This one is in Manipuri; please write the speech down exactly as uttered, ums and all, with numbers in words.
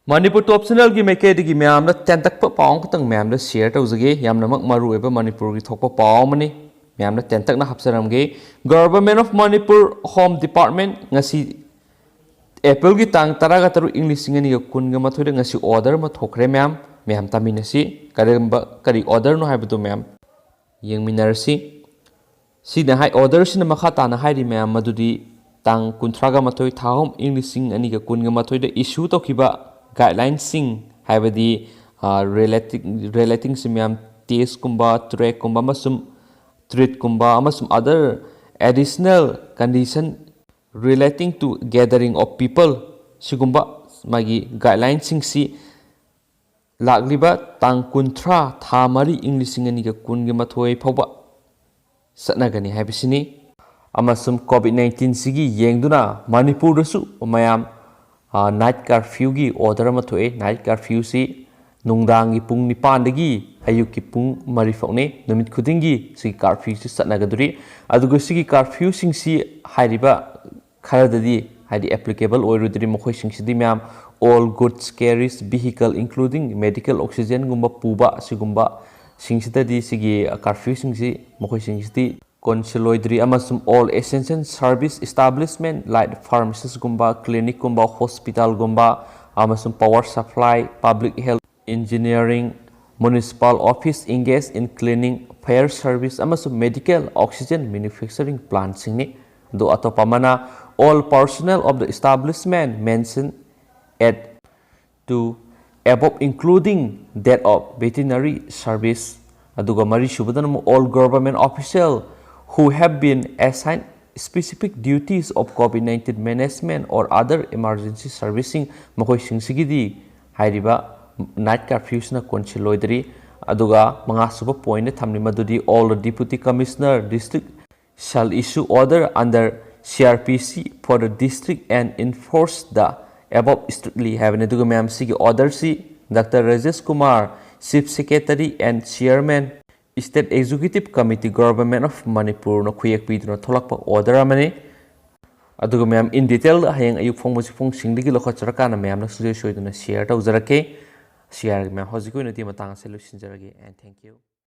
ꯃꯅꯤꯄꯨꯔ ꯇꯣꯞ ꯆꯦꯅꯦꯜꯒꯤ ꯃꯥꯏꯀꯩꯗꯒꯤ ꯃꯌꯥꯝꯗ ꯇꯦꯟꯇꯛꯄ ꯄꯥꯎ ꯑꯃꯈꯛꯇꯪ ꯃꯌꯥꯝꯗ ꯁꯤꯌꯔ ꯇꯧꯖꯒꯦ꯫ ꯌꯥꯝꯅꯃꯛ ꯃꯔꯨꯑꯣꯏꯕ ꯃꯅꯤꯄꯨꯔꯒꯤ ꯊꯣꯛꯄ ꯄꯥꯎ ꯑꯃꯅꯤ꯫ ꯃꯌꯥꯝꯗ ꯇꯦꯟꯇꯛꯅ ꯍꯥꯞꯆꯔꯝꯒꯦ꯫ Government of Manipur Home Department ꯉꯁꯤ ꯑꯦꯄ꯭ꯔꯤꯜꯒꯤ ꯇꯥꯡ ꯇꯔꯥꯒ ꯇꯔꯨꯛ, ꯏꯪ ꯂꯤꯁꯤꯡ ꯑꯅꯤꯒ ꯀꯨꯟꯒ ꯃꯥꯊꯣꯏꯗ ꯉꯁꯤ ꯑꯣꯔꯗꯔ ꯑꯃ ꯊꯣꯛꯈ꯭ꯔꯦ ꯃꯌꯥꯝ꯫ ꯃꯌꯥꯝ ꯇꯥꯃꯤꯟꯅꯁꯤ꯫ ꯀꯔꯝꯕ, ꯀꯔꯤ ꯑꯣꯔꯗꯔꯅꯣ ꯍꯥꯏꯕꯗꯨ ꯃꯌꯥꯝ ꯌꯦꯡꯃꯤꯟꯅꯔꯁꯤ꯫ ꯁꯤꯅ ꯍꯥꯏ, ꯑꯣꯔꯗꯔꯁꯤꯅ ꯃꯈꯥ ꯇꯥꯅ ꯍꯥꯏꯔꯤ ꯃꯌꯥꯝ ꯑꯗꯨꯗꯤ ꯇꯥꯡ ꯀꯨꯟꯊ꯭ꯔꯥꯒ ꯃꯥꯊꯣꯏ, ꯊꯥ ꯑꯍꯨꯝ, ꯏꯪ ꯂꯤꯁꯤꯡ ꯑꯅꯤꯒ ꯀꯨꯟꯒ ꯃꯥꯊꯣꯏꯗ ꯏꯁꯨ ꯇꯧꯈꯤꯕ ꯒꯥꯏꯗꯂꯥꯏꯟꯁꯤꯡ, ꯍꯥꯏꯕꯗꯤ, ꯑ, ꯔꯤꯂꯦꯇꯤꯡ, ꯔꯤꯂꯦꯇꯤꯡꯁꯤ ꯃꯌꯥꯝ ꯇꯦꯁꯀꯨꯝꯕ, ꯇ꯭ꯔꯦꯛꯀꯨꯝꯕ ꯑꯃꯁꯨꯡ ꯇ꯭ꯔꯤꯠꯀꯨꯝꯕ ꯑꯃꯁꯨꯡ other additional condition relating to gathering of people, ꯁꯤꯒꯨꯝꯕ ꯃꯥꯒꯤ ꯒꯥꯏꯗꯂꯥꯏꯟꯁꯤꯡꯁꯤ ꯂꯥꯛꯂꯤꯕ ꯇꯥꯡ ꯀꯨꯟꯊ꯭ꯔꯥ, ꯊꯥ ꯃꯔꯤ, ꯏꯪ ꯂꯤꯁꯤꯡ ꯑꯅꯤꯒ ꯀꯨꯟꯒ ꯃꯥꯊꯣꯏ ꯐꯥꯎꯕ ꯆꯠꯅꯒꯅꯤ ꯍꯥꯏꯕꯁꯤꯅꯤ꯫ ꯑꯃꯁꯨꯡ ꯀꯣꯚꯤꯗ ꯅꯥꯏꯟꯇꯤꯟꯁꯤꯒꯤ ꯌꯦꯡꯗꯨꯅ ꯃꯅꯤꯄꯨꯔꯗꯁꯨ ꯃꯌꯥꯝ, ꯑ, ꯅꯥꯏꯠ ꯀꯥꯔꯐ꯭ꯌꯨꯒꯤ ꯑꯣꯔꯗꯔ ꯑꯃ ꯊꯣꯛꯑꯦ꯫ ꯅꯥꯏꯠ ꯀꯥꯔꯐ꯭ꯌꯨꯁꯤ ꯅꯨꯡꯗꯥꯡꯒꯤ ꯄꯨꯡ ꯅꯤꯄꯥꯟꯗꯒꯤ ꯑꯌꯨꯛꯀꯤ ꯄꯨꯡ ꯃꯔꯤ ꯐꯥꯎꯅꯤ꯫ ꯅꯨꯃꯤꯠ ꯈꯨꯗꯤꯡꯒꯤ ꯁꯤꯒꯤ ꯀꯥꯔꯐ꯭ꯌꯨꯁꯤ ꯆꯠꯅꯒꯗꯣꯔꯤ꯫ ꯑꯗꯨꯒ ꯁꯤꯒꯤ ꯀꯥꯔꯐ꯭ꯌꯨꯁꯤꯡꯁꯤ ꯍꯥꯏꯔꯤꯕ ꯈꯔꯗꯗꯤ, ꯍꯥꯏꯗꯤ, ꯑꯦꯄ꯭ꯂꯤꯀꯦꯕꯜ ꯑꯣꯏꯔꯣꯏꯗꯣꯔꯤ꯫ ꯃꯈꯣꯏꯁꯤꯡꯁꯤꯗꯤ ꯃꯌꯥꯝ, all goods carries vehicle including medical oxygenꯒꯨꯝꯕ ꯄꯨꯕ, ꯑꯁꯤꯒꯨꯝꯕ ꯁꯤꯡꯁꯤꯗꯗꯤ ꯁꯤꯒꯤ ꯀꯥꯔꯐ꯭ꯌꯨꯁꯤꯡꯁꯤ, ꯃꯈꯣꯏꯁꯤꯡꯁꯤꯗꯤ ꯀꯣꯟꯁꯤꯜꯂꯣꯏꯗ꯭ꯔꯤ꯫ ꯑꯃꯁꯨꯡ all essential service establishment like pharmacistꯒꯨꯝꯕ, clinicꯀꯨꯝꯕ, hospitalꯒꯨꯝꯕ, ꯑꯃꯁꯨꯡ power supply, public health, engineering, municipal office engaged in cleaning, fire service ꯑꯃꯁꯨꯡ medical oxygen manufacturing plantꯁꯤꯡꯅꯤ꯫ ꯑꯗꯨ ꯑꯇꯣꯞꯄ ꯑꯃꯅ, all personnel of the establishment mentioned at two above including that of veterinary service꯫ ꯑꯗꯨꯒ ꯃꯔꯤꯁꯨꯕꯗꯅ ꯑꯃꯨꯛ all government official who have been assigned specific duties of COVID nineteen management or other emergency servicing, ꯃꯈꯣꯏꯁꯤꯡꯁꯤꯒꯤꯗꯤ ꯍꯥꯏꯔꯤꯕ ꯅꯥꯏꯠ ꯀꯥꯔꯐ꯭ꯌꯨꯁꯤꯅ ꯀꯣꯟꯁꯤꯜꯂꯣꯏꯗ꯭ꯔꯤ꯫ ꯑꯗꯨꯒ ꯃꯉꯥꯁꯨꯕ ꯄꯣꯏꯟꯗ ꯊꯝꯂꯤ, ꯃꯗꯨꯗꯤ all the deputy commissioner district shall issue order under C R P C for the district and enforce the above strictly ꯍꯥꯏꯕꯅꯤ꯫ ꯑꯗꯨꯒ ꯃꯌꯥꯝ, ꯁꯤꯒꯤ ꯑꯣꯔꯗꯔꯁꯤ doctor Rajesh Kumar, Chief Secretary and Chairman, State Executive Committee, Government of ꯃꯅꯤꯄꯨꯔꯅ ꯈꯨꯌꯦꯛ ꯄꯤꯗꯨꯅ ꯊꯣꯛꯂꯛꯄ ꯑꯣꯔꯗꯔ ꯑꯃꯅꯤ꯫ ꯑꯗꯨꯒ ꯃꯌꯥꯝ in detail ꯍꯌꯦꯡ ꯑꯌꯨꯛ ꯐꯣꯡꯕ ꯆꯦꯐꯣꯡꯁꯤꯡꯗꯒꯤ ꯂꯧꯈꯠꯆꯔꯀꯥꯟꯗ ꯃꯌꯥꯝꯅ ꯁꯨꯡꯁꯣꯏ ꯁꯣꯏꯗꯅ share ꯇꯧꯖꯔꯛꯀꯦ꯫ ꯁꯤ ꯍꯥꯏꯔꯒ ꯃꯌꯥꯝ ꯍꯧꯖꯤꯛꯀꯤ ꯑꯣꯏꯅꯗꯤ ꯃꯇꯥꯡ ꯑꯁꯤꯗ ꯂꯣꯏꯁꯤꯟꯖꯔꯒꯦ, and thank you꯫